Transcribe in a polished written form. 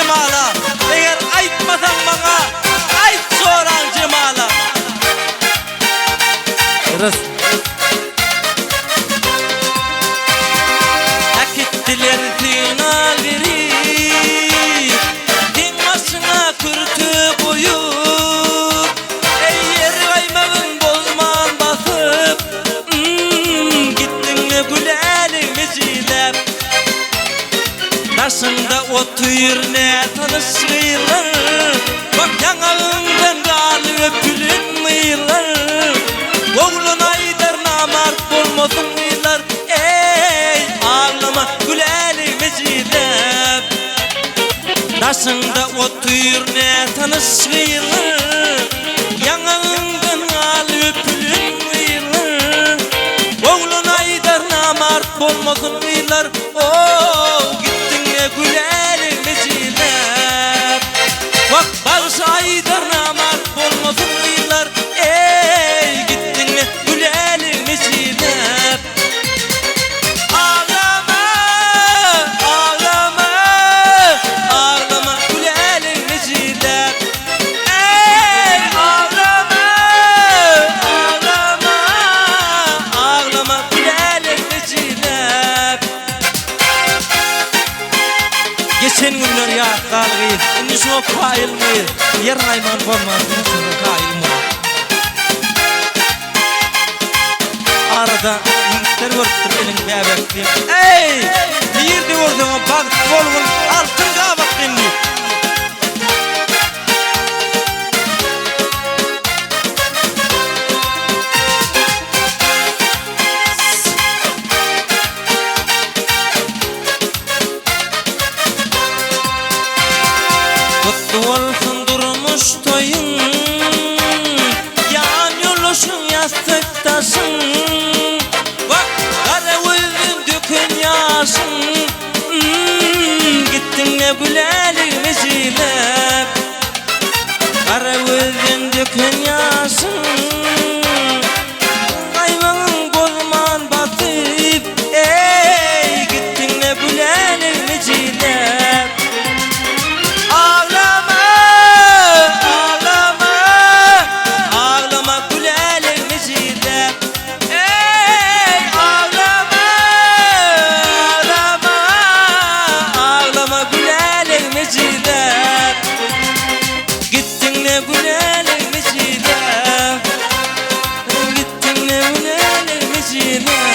Jemala, Eger aýtmasaň maňa, aýt joraň Jemala. Rys. Äkitdiler synag berip, Seň başyňa kürte goýup, Eý, ýer gaýmagyn bozman basyp, Gitdiň-le güläligmi jiläp. Daşyňda otyr nätanyş gyzlar, Bak ýaňagyňdan galy öpülen gyzlar. Oglan aýdar namart bolmasyn gyzlar, Eý, aglama güläligmi jiläp. Daşyňda otyr nätanyş gyzlar, Ýaňagyňdan galy öpülen gyzlar. Oglan aýdar namart bolmasyn gyzlar, Ow, gitdiňle güläligmi jiläp. Wah, bagşy aýdar namart bolmasyn gyzlar, Eý, gitdiňle güläligmi jiläp. Aglama, aglama, aglama güläligmi jiläp. Eý, aglama, aglama, aglama güläligmi jiläp. Geçen günler ýat gal gyz, indi şuňa kaýylmy? Ýer gaýmagyny bozman şuňa kaýylmy? Arada ýigitler görüpdir eliň bäbekli. Eý, nirde görseňem bagtly bolgun, altyn gabaklym diýip. Gutly bolsun durmuş toýuň, Ýan ýoldaşyň, ýassykdaşyň, Wah, gara gözden döken ýaşyň, Gitdiň-le güläligimi jiläp. Gara gözden döken ýaşyň. Gaýmagyň bozman basyp, eý, gitdiň-le güläligmi jiläp. Aglama, aglama, aglama güläligmi jiläp. Eý, aglama, aglama, aglama güläligmi jiläp. Gitdiň-le güläligmi jiläp. Gitdiň-le güläligmi jiläp.